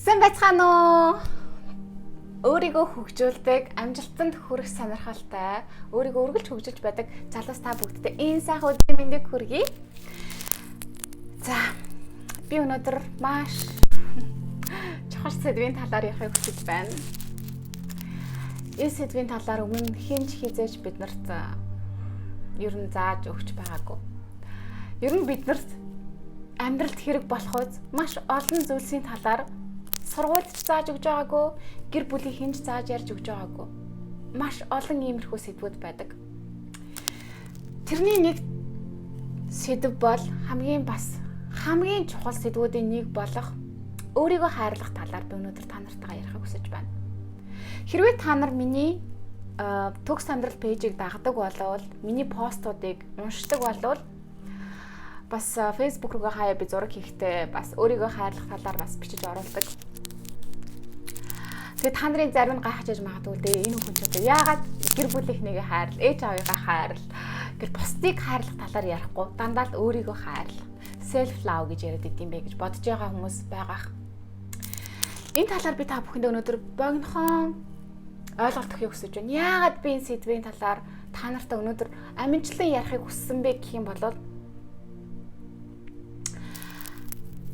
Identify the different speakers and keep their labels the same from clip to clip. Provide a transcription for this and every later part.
Speaker 1: Сайн байцгаана уу? Өөрийгөө хөгжүүлдэг, амжилтанд хүрэх сонирхолтой, өөрийгөө үргэлж хөгжүүлж байдаг залуус та бүгдтэй энэ сайхан өдрийн мэндийг хүргэе. За, би өнөөдөр маш чухал сэдвийн талаар ярихыг хүсэж байна. Энэ сэдвийн талаар өмнө хэн ч хэзээ ч бид нарт ер нь зааж өгч байгаагүй. Ер нь бид нарт амьдралд хэрэг болох үз маш олон зүйлсийн талаар сургуульд ч зааж өгч байгаагүй, гэр бүлийн хэн ч зааж ярьж өгч байгаагүй. Маш олон иймэрхүү сэдвүүд байдаг. Тэрний нэг сэдэв бол хамгийн чухал сэдвүүдийн нэг болох өөрийгөө хайрлах талаар би өнөөдөр та нартайгаа ярихыг хүсэж байна. Хэрвээ та нар миний төгс амьдрал page ийг дагдаг болвол, миний постуудыг уншдаг болвол, бас Facebook руугаа хаяа би зураг хийхдээ бас өөрийгөө хайрлах талаар бас бичиж оруулдаг. Тэгээ та нарын зарим нь гайхаж яж магадгүй дээ. Энэ хүн ч одоо яагаад гэр бүлийнхнийгээ хайрл, ээж аавыгаа хайрл, гэр бусдыг хайрлах талаар ярихгүй, дандаа л өөрийгөө хайрлах, self love гэж яриад идэм бэ гэж бодож байгаа хүмүүс байгаах. Энэ талаар би та бүхэндээ өнөөдөр богинохон ойлголт өгөхийг хүсэж байна. Яагаад би энэ сэдвийн талаар та нартай өнөөдөр амжилтлан ярихыг хүссэн бэ гэх юм бол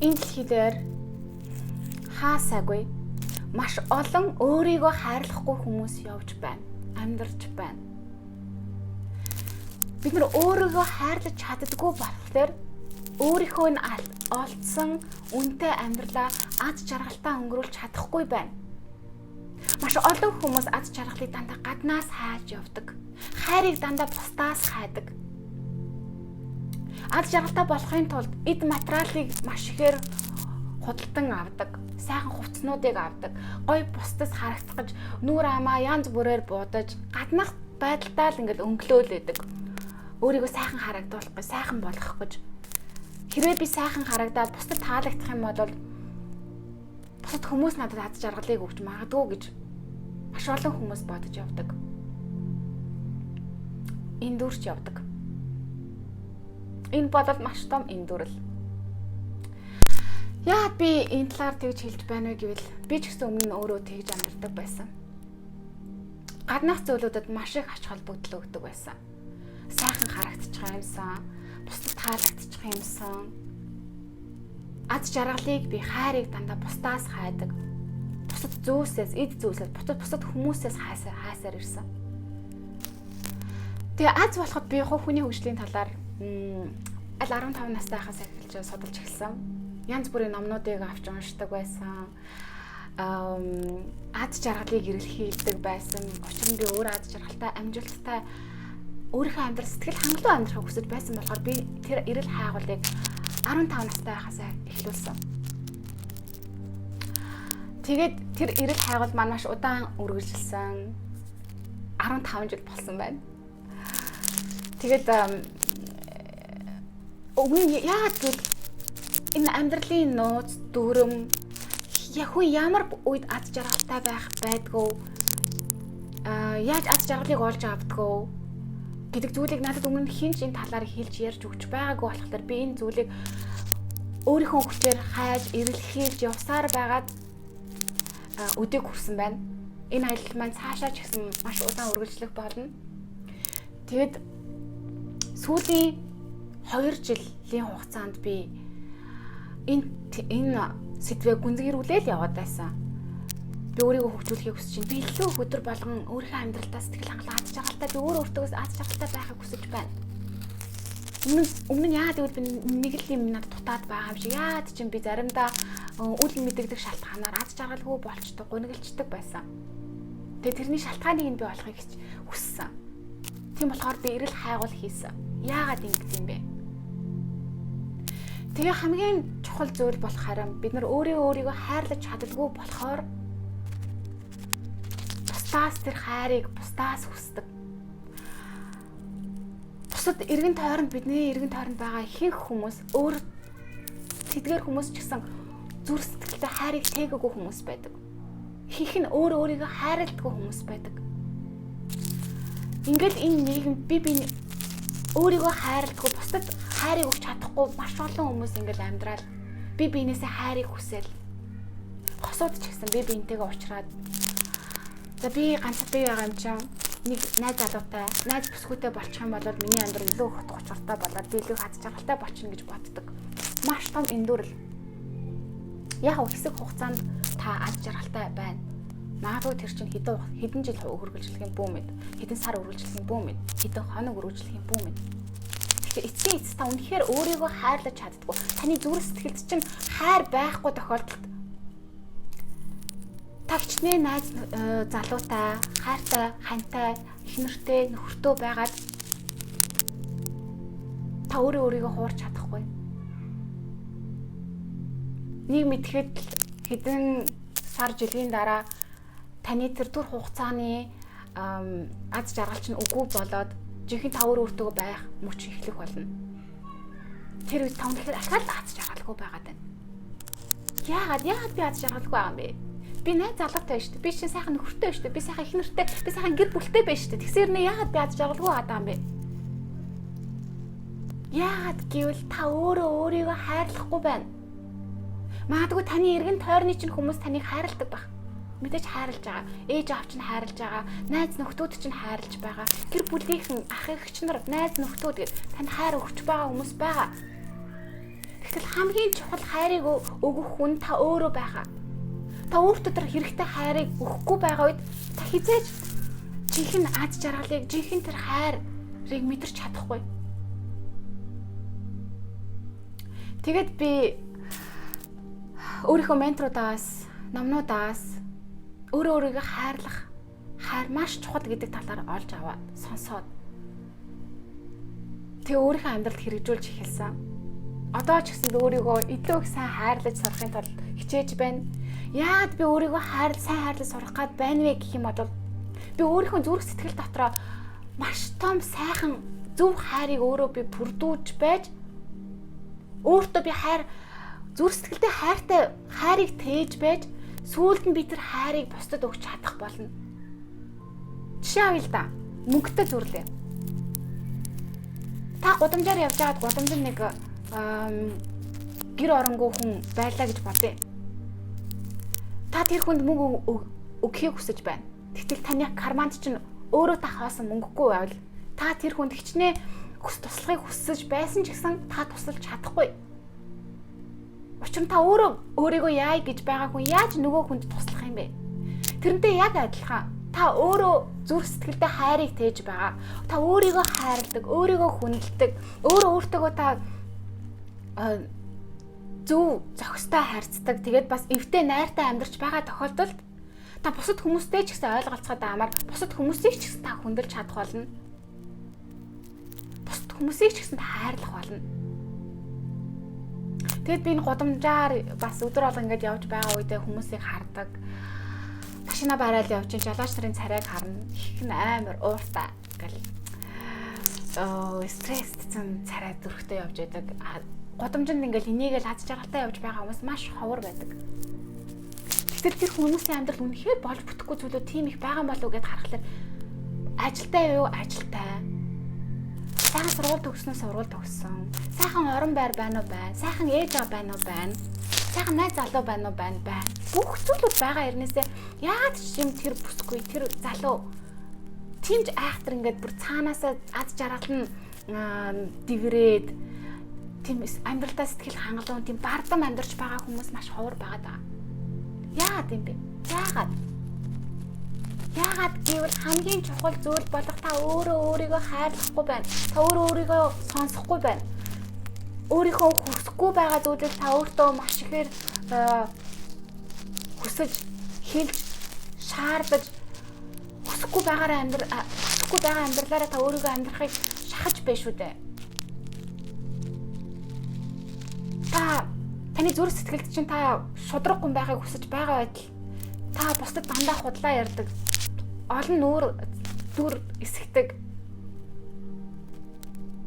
Speaker 1: энэ дэлхий дээр хаасаагүй маш олон өөрийгөө хайрлахгүй хүмүүс явж байна. Амьдарч байна. Бид нар өөрийгөө хайрлаж чаддаггүй болохоор өөрийнхөө нь олдсон үнэтэй амьдралаа аз жаргалтай өнгөрүүлж чадахгүй байна. Маш олон хүмүүс аз жаргалыг дандаа гаднаас хайж явдаг. Хайрыг дандаа бусдаас хайдаг. Аз жаргалтай болохын тулд эд материалыг маш ихээр худалдан авдаг. Сайхан хувцснуудыг авдаг. Гоё бусдаас харагдах гэж нүүр амаа янз бүрээр буудаж гаднах байдалтай л ингээл өнгөлөөлөдөг. Өөрийгөө сайхан харагдуулах гэж, сайхан болгох гэж. Хэрвээ би сайхан харагдаад бусдад таалагдах юм бол бусад хүмүүс надад аз жаргалыг өгч магадгүй гэж маш олон хүмүүс бодож явдаг. Эндүрч явдаг. Энэ бол маш том эндүрэл. Яагаад би энэ талаар тэгж хэлж байна вэ гэвэл би ч гэсэн өмнө нь өөрөө тэгж амьдардаг байсан. Гаднах зүйлүүдэд маш их ач холбогдол өгдөг байсан. Сайхан харагдчих юмсан, бусдад таалагдчих юмсан. Аз жаргалыг би, хайрыг дандаа бусдаас хайдаг. Бусад зүйлсээс, эд зүйлсээс, бусад хүмүүсээс хайсаар ирсэн. Тэгээ аз болоход би хувь хүний хөгжлийн талаар аль 15 настай байхаас эхэлж судалж эхэлсэн. Янз бүрийн номнуудыг авч уншдаг байсан. Аз жаргалыг эрэлхийлдэг байсан. Учир нь би өөр аз жаргалтай, амжилттай, өөрийнхөө амьдрал сэтгэл хангалуун амьдрахыг хүсэж байсан болохоор би тэр эрэл хайгуулыг 15 настай байхаас эхлүүлсэн. Тэгээд тэр эрэл хайгуул маань маш удаан үргэлжилсэн. 15 жил болсон байна. Тэгээд өмнө яагаад гэвэл энэ амьдралын нууц дүрм, хүн ямар үед аз жаргалтай байх байдгүй, яаж аз жаргалыг олж авдгөө гэдэг зүйлийг надад өмнө хэн ч энэ талаар хэлж ярьж өгч байгаагүй болохоор би энэ зүйлийг өөрийнхөө хүчээр хайж эрэлхийлж явсаар байгаад өдийг хүрсэн байна. Энэ аялал маань цаашаа ч гэсэн маш удаан үргэлжлэх болно. Тэгэд сүүлийн 2 жилийн хугацаанд би энэ сэдвээ гүнзгийрүүлээл яваад байсан. Би өөрийгөө хөгжүүлэхийг хүсэж байна. Би илүү их өдөр болгон өөрийнхөө амьдралдаа сэтгэл хангалуун, аз жаргалтай, би өөр өөртөө аз жаргалтай байхыг хүсэж байна. Өмнө нь яагаад гэвэл би нэг л юм надад дутаад байгаа юм шиг. Яагаад чинь би заримдаа үл мэдэгдэх шалтгаанаар аз жаргалгүй болчдөг, гуниглчдаг байсан. Тэгээ тэрний шалтгааныг нь би олохыг хүссэн. Тийм болохоор би эрэл хайгуул хийсэн. Яагаад ингэдэг юм бэ? Тэгээ хамгийн чухал зүйл болох харин бид нар өөрийгөө хайрлаж чаддаггүй болохоор бусдаас тэр хайрыг бусдаас хүсдэг. Бусад эргэн тойронд, бидний эргэн тойронд байгаа ихэнх хүмүүс, өөр тэдгээр хүмүүс ч гэсэн зүрх сэтгэлдээ хайрыг тээгээгүй хүмүүс байдаг. Ихэнх нь өөр өөрийгөө хайрладаггүй хүмүүс байдаг. Ингээл энэ нийгэм би өөрийгөө хайрладаггүй, бусдад хайрыг өгч чадахгүй маш олон хүмүүс ингээл амьдрал би биенээсээ хайрыг хүсэл Хосууд ч гэсэн би биентэйгээ уулзраад за би ганц бие байгаа юм чинь нэг найз залуутай, найз бүсгүйтэй болчих юм бол миний амьдрал илүү их утга учиртай болоод би илүү хад жаргалтай болчихно гэж боддог. Маш том эндүрэл. Яг хэсэг хугацаанд та аз жаргалтай байна. Магадгүй тэр чинь хэдэн жил үргэлжлэх юм бүү мэд, хэдэн сар үргэлжлэх юм бүү мэд, хэдэн хоног үргэлжлэх юм бүү мэд. Тэгэхээр эцсийн эц та үнэхээр өөрийгөө хайрлаж чаддаггүй. Таны зүрх сэтгэлд чинь хайр байхгүй тохиолдолд та хичнээн найз залуутай, хайртай, хантай, эхнэртэй, нөхөртөө байгаад та өөрөө өөрийгөө хуурч чадахгүй. Нэг мэдэхэд хэдэн сар жилийн дараа таны тэр түр хугацааны аз жаргал чинь үгүй болоод жинхэнэ та өөрөө өөртөө байх мөч эхлэх болно. Тэр үед та үнэхээр ахаад аз жаргалгүй байгаад байна. Яагаад би аз жаргалгүй байгаа юм бэ? Би найз залуутай байна шүү дээ. Би чинь сайхан нөхөртэй байна шүү дээ. Би сайхан эхнэртэй, би сайхан гэр бүлтэй байна шүү дээ. Тэгсээр нэ яагаад би аз жаргалгүй байгаа юм бэ? Яагаад гэвэл та өөрөө өөрийгөө хайрлахгүй байна. Магадгүй таны эргэн тойрны чинь хүмүүс таныг хайрладаг байх. Мэдээж хайрлаж байгаа. Ээж аав чинь хайрлаж байгаа. Найз нөхдүүд чинь хайрлаж байгаа. Гэр бүлийнхэн ах эгч нар, найз нөхдүүд гээд танд хайр өгч байгаа хүмүүс байгаа. Тэгтэл хамгийн чухал хайрыг өгөх хүн та өөрөө байгаа. Та өөртөө тэр хэрэгтэй хайрыг өгөхгүй байгаа үед та хизээж жинхэнэ аз жаргалыг, жинхэнэ тэр хайрыг мэдэрч чадахгүй. Тэгээд би өөрийнхөө менторудаас, номнуудаас өөрөө өөрийгөө хайрлах хайр маш чухал гэдэг талаар олж аваад сонсоод тэгээ өөрийнхөө амьдралд хэрэгжүүлж эхэлсэн. Одоо ч гэсэн би өөрийгөө илүү их сайн хайрлаж сурахын тулд хичээж байна. Яагаад би өөрийгөө сайн хайрлаж сурах гад байна вэ гэх юм бол би өөрийнхөө зүрх сэтгэл дотроо маш том сайхан зөв хайрыг өөрөө би бүрдүүлж байж өөртөө би хайр зүрх сэтгэлдээ хайртай хайрыг тээж байж сүүлд нь би тэр хайрыг бусдад өгч чадах болно. Жишээ авъя л да. Мөнгөтэй зүрлээ. Та гудамжаар явж байгаад гудамжинд нэг гэр оронгүй хүн байлаа гэж бодъё. Та тэр хүнд мөнгө өгөхийг хүсэж байна. Гэтэл таны карманд чинь өөрөө та хоосон мөнгөгүй байвал та тэр хүнд хичнээн туслахыг хүсэж байсан ч гэсэн та тусалж чадахгүй. Учир нь та өөрөө өөрийгөө яая гэж байгаа хүн яаж нөгөө хүнд туслах юм бэ? Тэрнтэй яг адилхан. Та өөрөө зүрх сэтгэлдээ хайрыг тээж байгаа. Та өөрийгөө хайрладаг, өөрийгөө хүндэлдэг, өөрөө өөртөөгөө та зөв зохистой харьцдаг. Тэгээд бас эвтэй найртай амьдарч байгаа тохиолдолд та бусад хүмүүстэй ч гэсэн ойлголцоход амар, бусад хүмүүсийг ч гэсэн та хүндэлж чадах болно. Бусад хүмүүсийг ч гэсэн та хайрлах болно. Тэгэд би энэ гудамжаар бас өдөр болго ингэж явж байгаа үедээ хүмүүсийг хардаг. Машина барайл явж чинь жолооч нарын царайг харна. Их нь амар ууртай гэл. Стрессдсэн царай зүрхтэй явж байдаг. Гудамжинд ингээл энийгэл аз жаргалтай явж байгаа хүмүүс маш ховор байдаг. Гэтэл тэр хүмүүсийн амьдрал үнэхээр болж бүтэхгүй зүйлүүд тийм их байгаа болов уу гэд харахаар ажилтай юу? Ажилтай. Сайхан сургууль төгснөө сургууль төгссөн. Сайхан орон байр байна уу? Байна. Сайхан ээж аав байна уу? Байна. Сайхан найз залуу байна уу? Байна. Байна. Бүх зүйлүүд байгаа хэрнээсээ яагаад ч юм тэр бүсгүй, тэр залуу тимж айхтар ингээд бүр цаанаасаа аз жаргал нь дэврээд тийм амьдралдаа сэтгэл хангалуун тийм бардам амьдарч байгаа хүмүүс маш ховор байгаа даа. Яагаад юм бэ? Яагаад? Яагаад гэвэл хамгийн чухал зүйл болох та өөрөө өөрийгөө хайрлахгүй байна. Та өөрөө өөрийгөө сонсохгүй байна. Өөрийнхөө хүсэхгүй байгаа зүйлийг та өөртөө маш ихээр хүсэж, хэлж, шаардаж хүсэхгүй байгаа амьдралаараа та өөрийгөө амьдрахыг шахаж байна шүү дээ. Та таны зүрх сэтгэлд чинь та шудраг гүн байхыг хүсэж байгаа байтал та бусдад дандаа худлаа ярьдаг. Олон нүүр дүр эсгдэг.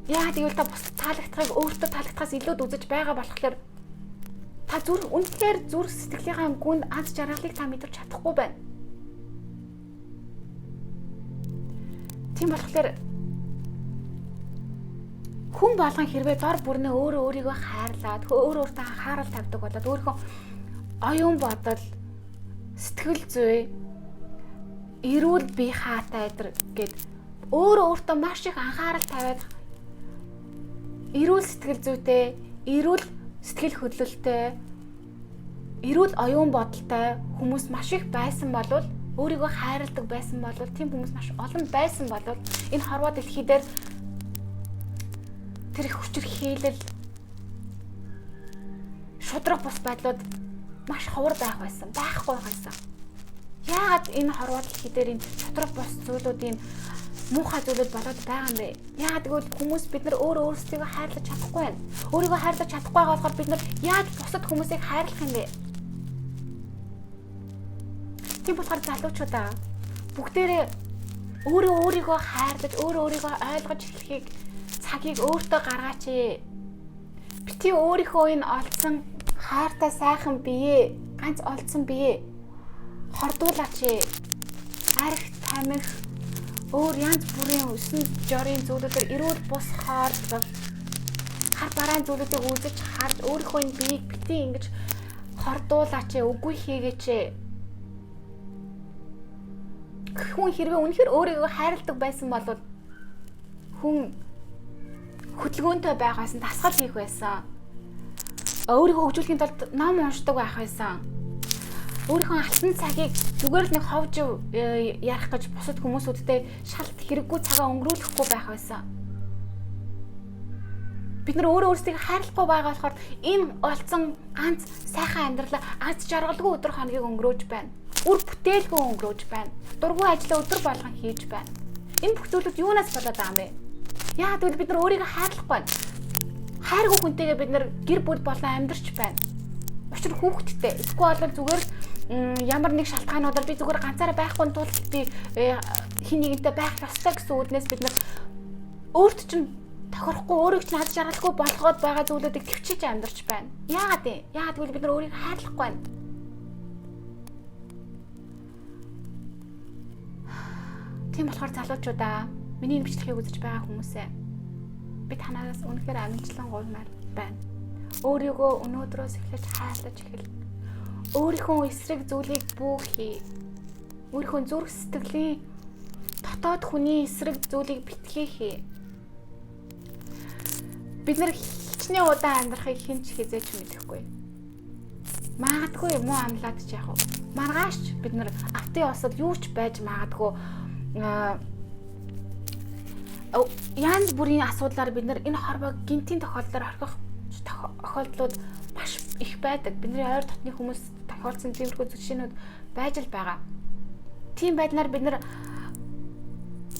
Speaker 1: Яагаад гэвэл та бусдад таалагдахыг өөртөө таалагдахаас илүүд үзэж байгаа болохоор та зүрх үнэхээр зүрх сэтгэлийнхаа гүнд аз жаргалыг та мэдэрч чадахгүй байна. Тийм болохоор хүн болгон хэрвээ дор бүрнээ өөрөө өөрийгөө хайрлаад өөрөө өөртөө анхаарал тавьдаг болоод өөрийнхөө оюун бодол, Сэтгэл зүй, эрүүл бие хаатай эдэр гэд өөрөө өөртөө маш их анхаарал тавиад эрүүл сэтгэл зүйтэй, эрүүл сэтгэл хөдлөлттэй, эрүүл оюун бодолтой хүмүүс маш их байсан болвол, өөрийгөө хайрладаг байсан болвол, тийм хүмүүс маш олон байсан болвол энэ хорвоо дэлхий дээр тэр их хүчирхийлэл, шудраг бус байдлууд маш ховор байх байсан, байхгүй байсан. Яагаад энэ хорвоо дэлхий дээр энэ шудраг бус зүйлүүдийн муухай зүйлүүд болоод байгаа юм бэ? Яагаад гэвэл хүмүүс бид нар өөрөө өөрсдийгөө хайрлаж чадахгүй байна. Өөрийгөө хайрлаж чадахгүй байгаа болохоор бид нар яаж бусад хүмүүсийг хайрлах юм бэ? Тийм болохоор залуучуудаа бүгдээрээ өөрөө өөрийгөө хайрлаж, өөрөө өөрийгөө ойлгож эхлэхийг цагийг өөртөө гаргаач. Бити өөрийнхөө энэ олдсон хайртай сайхан бие, ганц олдсон бие хордуулаач. Арх, тамхи, өөр янз бүрийн өсөн жорын зүйлүүдээр эрүүл бус хооллол, хар бараан зүйлүүдийг үзэж харж өөрийнхөө энэ биеийг бити ингэж хордуулаач, үгүй хийгээч. Хүн хэрвээ үнэхээр өөрийгөө хайрладаг байсан бол хүн хөдөлгөөнтэй байх байсан, дасгал хийх байсан. Өөрийгөө хөгжүүлэхийн тулд ном уншдаг байх байсан. Өөрийнхөө алтан цагийг зүгээр л нэг ховж ярих гэж бусад хүмүүсүүдтэй шалт хэрэггүй цагаа өнгөрүүлэхгүй байх байсан. Бид нар өөрөө өөрсдийгөө хайрлахгүй байгаа болохоор энэ олцсон ганц сайхан амьдралаа аз жаргалгүй өдөр хоногийг өнгөрөөж байна. Үр бүтээлгүй өнгөрөөж байна. Дургүй ажлаа өдөр болгон хийж байна. Энэ бүх зүйлүүд юунаас болоод байгаа юм бэ? Яагаад гэвэл бид нар өөрийгөө хайрлахгүй байна. Хайргүй хүнтэйгээ бид нар гэр бүл болон амьдарч байна. Учир хүүхэдтэй. Эсвэл бол зүгээр ямар нэг шалтгаануудаар би зүгээр ганцаараа байхгүй тулд би хин нэгэнтэй байх ёстой гэсэн үүднээс бид нар өөрт чинь тохирохгүй, өөрийг чинь аз жаргалгүй болгоод байгаа зүйлүүдийг төвчиж амьдарч байна. Яагаад вэ? Яагаад гэвэл бид нар өөрийгөө хайрлахгүй байна. Тийм болохоор залуучуудаа, миний энэ бичлэгийг үзэж байгаа хүмүүсээ би танаас үнэхээр амжилтлан гуймаар байна. Өөрийгөө өнөөдрөөс эхлэж хайрлаж эхэл. Өөрийнхөө эсрэг зүйлийг бүү хий. Өөрийнхөө зүрх сэтгэлийн дотоод хүний эсрэг зүйлийг битгий хий. Бид нар хичнээн удаан амьдрахыг хэн ч хизээч мэдэхгүй. Магадгүй муу амлаад ч яах вэ? Маргааш бид нар автын осол юу ч байж магадгүй янз бүрийн асуудлаар бид нар энэ хорвоо гинтийн тохиолдлоор орхих тохиолдлууд маш их байдаг. Бидний ойр дотны хүмүүс тохиолдсон тиймэрхүү жишээнүүд байж л байгаа. Тийм байдлаар бид нар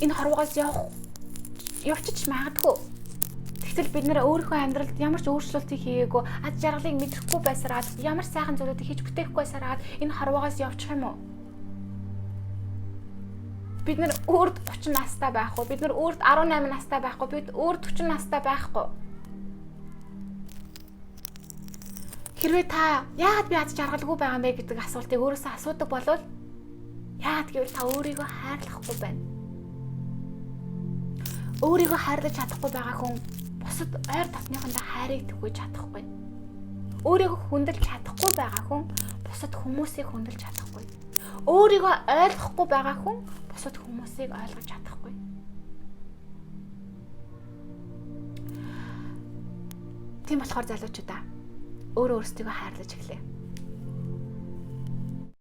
Speaker 1: энэ хорвоогоос явчих магадгүй. Тэгтэл бид нар өөрийнхөө амьдралд ямар ч өөрчлөлтийг хийгээгүй, аз жаргалыг мэдрэхгүй байсараад, ямар сайхан зүйлүүдийг хийж бүтээхгүй байсараад энэ хорвоогоос явчих юм уу? Бид нар өөрт 30 настай байхгүй, бид нар өөрт 18 настай байхгүй, бид өөр 40 настай байхгүй. Хэрвээ та яагаад би аз жаргалгүй байгаа юм бэ гэдэг асуултыг өөрөөсөө асуудаг болвол яагаад гэвэл та өөрийгөө хайрлахгүй байна. Өөрийгөө хайрлаж чадахгүй байгаа хүн бусад ойр дотныхондоо хайрыг түгэж чадахгүй. Өөрийгөө хүндэлж чадахгүй байгаа хүн бусад хүмүүсийг хүндэлж чадахгүй. Өөрийгөө ойлгохгүй байгаа хүн бусад хүмүүсийг ойлгож чадахгүй. Тийм болохоор залуучуудаа өөрөө өөрсдийгөө хайрлаж эхлэе.